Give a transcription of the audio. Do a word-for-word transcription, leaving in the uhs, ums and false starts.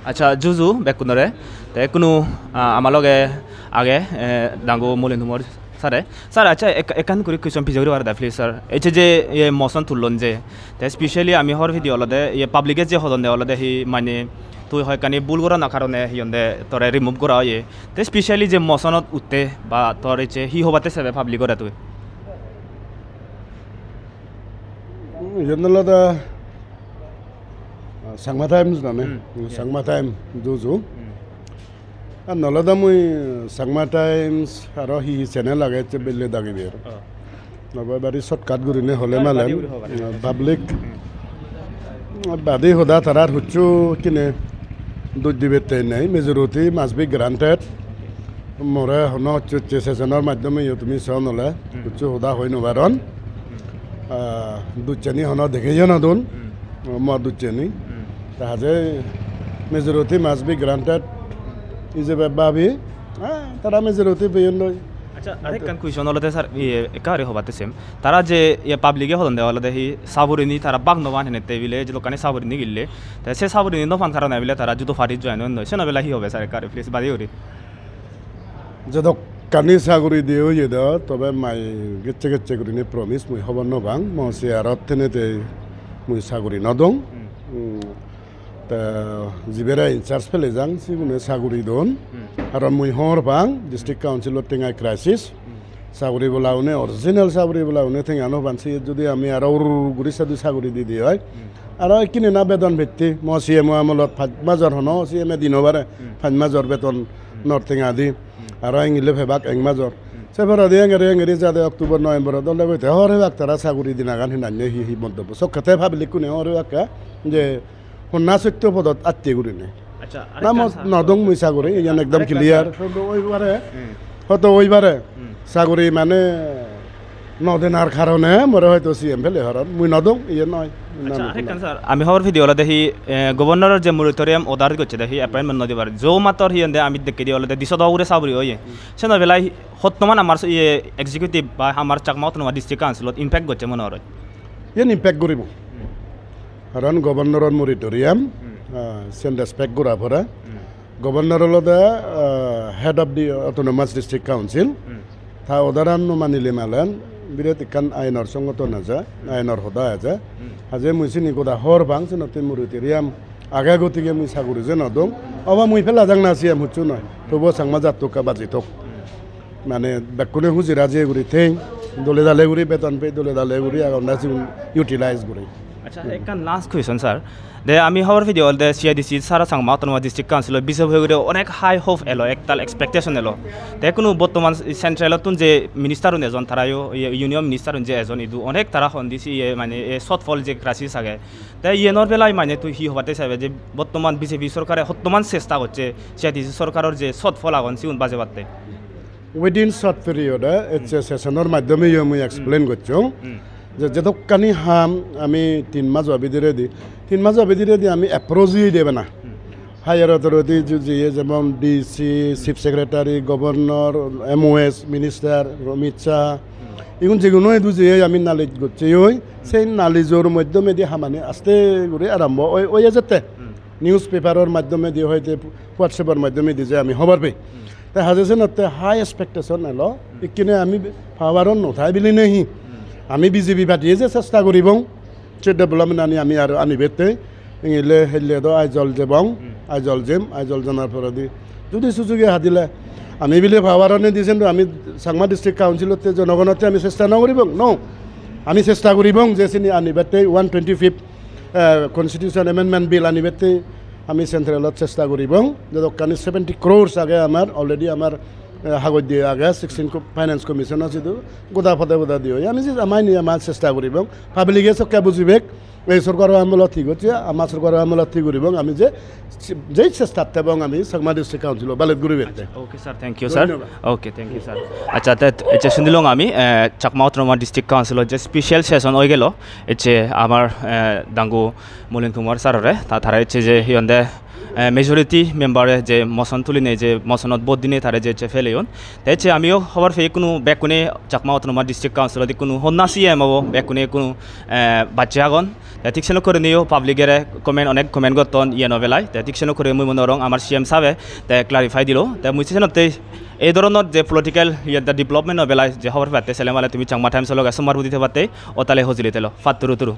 Accha, juju bekkunore. Te ekkunu, ah, ama loge age, eh, dangu Molin Kumar sir-e. Sir, accha, ek-, ekkan guri question pije guri pare da, please, sir. Ecche je, ye, motion tullon je, te specially ami hobor pide olode, ye, public-e je hodonde olode hi mane tui hoyekkani bhul gorana karone hi honde tore remove gora oye. Te specially je motion-ot utte ba tor ecche hi hobatte sebe public-ore tui? Iyen olode, ah, Changma Times nane? Hmm, yeah. Changma Times, juju. Hmm. Ar nole do mui Changma Times aro hi hi channel age ecche belle dagiber. Oh. Nobe bari shortcut gurine hole Badi malen, badi guri hobar. Public. Hmm. Badi hoda tarar hucchu kine duj dibette nei. Majority must be granted. More hono hucchu hucchu sessionor maddhome yo tumi son ole Hmm. hucchu hoda hoi no paron. Hmm. Ah, dujcheni hono degeiyo no don. Hmm. Mo dujcheni. Hmm. Ta haje majority must be granted ijebe babi, ah, tara majority peyon noi. Accha, arekkan question olode sir, iye, ekka guri hobatte sem. Tara je, iye, public-e hodonde olode hi saburini tara bak no pan henette bile je lokkani saburini gille. Te se saburini no pan karone bile tara judo party join on noi. Seno bela hi hobe sir, ekka guri please badi guri. Jedokkani saguri diye oye do, tobe mai gecche gecche gurinei promise mui hobor no pang. Mo se arot tenete mui saguri no dong. Hmm. Hmm. Te jibere in charge pele jang, sigune saguri don. Hmm. Aro mui hobor pang, district council-ot tenga crisis. Hmm. Saguri bola une, original saguri bola une tenga no pan, se jodi ami aro ur ur guri sadu saguri di di oi. Hmm. Aro ekkine na bedon petti, mo C M O amolot pach major hono C M e di no pare, Hmm. pach major beton Hmm. nor tenga di. Hmm. Aro engile pebak ek major. Hmm. Se poredi engeri engeri jade October, November-ot dole goite hobor pebak tara saguri dinagan hinanne hi hi montobbo. Sokkete public-kune hobor pebakke je honna sotto podot atte gurine. Accha, na, arekkan mo sir. No dong mui saguri, iyan ekdom Arekkan clear. Sir. Hoito oi pare, Hmm. hoito oi pare. Hmm. Saguri mane no denar karone more hoito C M pele horon. Mui no dong, iye noi. Accha, arekkan sir, ami hobor pide olode hi, eh, governor-or je moratorium order gocche de hi appointment no dibar. Jo mattor hi honde ami dekke di olode diso do ugure saguri oye. Hmm. Seno belai hottoman amar iye executive ba amar Chakma Autonomous District Council-ot impact gocche mone hor? Iyen impact guribo. Hmm. Karon governor-or moratorium, Hmm. ah, siyen respect gora pore. Hmm. Governor olode, ah, head of the Autonomous District Council. Hmm. Ta order-an no manile malen birat ekkan ainor songoton eje, Hmm. ainor hoda eje. Hmm. Haje mui sini goda hobor pang, senotte moratorium age gotige mui saguri je no dong. Oba mui pela jang na C M hucchu noi. Tobuo Changma jatto ekka baji thok. Hmm. Mane bekkune huji raji guri thei, dole dale guri beton pei, dole dale guri agonde sigun utilize guri. Accha, ekkan last question, sir. De ami hobor pide olode C A D C sara Changma Autonomous District Council-o bisoy hoi guri onek high hope elo, ektal expectation elo. Te hono bottoman central-ottun je minister-un ejon, tarayo, iye, union minister-un je ejon, idu onek tara hon di si, iye, mane, e, shortfall je crisis age. Te iyenor belai mane tui hi hobatte saibe je bottoman B J P sorkare hottoman chesta gocche, C A D C sorkaror je shortfall agon sigun bajebatte? Within short period, eh, ecche session-or maddhome yo mui explain gocchong Hmm. je jedokkani ham ami tin majo bidiredi, tin majo bidiredi ami approach oye debe na. Hmm. Higher authority ju-, jeye jemon D C, Chief Secretary, Governor, M O S, Minister, Amit Shah, Hmm. igun jeguno idu jeye ami knowledge gocche oi, sei knowledge-or maddhomedi hamani aste guri arambo oi, oi ejette. Hmm. Newspaper-or maddhomedi hoite WhatsApp-or maddhomedi je ami hobor pei. Hmm. Te haje senotte high expectation elo, Hmm. ikkine ami power-ot no thai bili nei. Hmm. Ami B J P party-ye je chesta guribong, se development-ani ami aro anibette, ingile helle do Aizawl jebong, Hmm. Aizawl jem, Aizawl janar poredi judi sujuge hadile, ami bile power-ot nei di sendo, ami Changma District Council-otte jonogonotte ami chesta no guribong, no. Ami chesta guribong je sini anibette one twenty-fifth eh, Constitution Amendment Bill anibette ami central-ot chesta guribong. Jedokkani seventy crores age amar, already amar, eh, hagoj diye age, sixteen co-, Finance Commission-o sidu goda pode goda diye. Ami je amai ni amar chesta guribong. Public-e sokke bujibek, ei sorkaro amolot hi gocche, ama sorkaro amolot hi guribong, ami je, jei chestat thebong ami Chakma District Council-o baled guribette. Okay, sir, thank you, sir. Dhonnobad. Okay, thank you, sir. Accha, te ecche sunilong ami, eh, Chakma Autonomous District Council-o je special session oi gelo, ecche amar, eh, dangu Molin Kumar sir-ore, ta tara ecche je hi honde Eh, majority member-e je motion tulinei, je motion-ot vote dinei tare je je feleyon. Te ecche amiyo hobor pei ikkunu bekkune Chakma Autonomous District Council-ot ikkunu honna C M obo, bekkune ikkunu, eh, bacche agon. Te thik senokke guriniyo public-ere comment, onek comment gotton iyen obelai. Te thik senokke guri mui mone gorong amar C M sabe te clarify dilo. Te mui se senotte ei dhoronor je political iye, the development obelai je hobor pebatte sele male tumi Changma Times-o loge somar budi thebatte o tale hojoli telo. Patturu turu.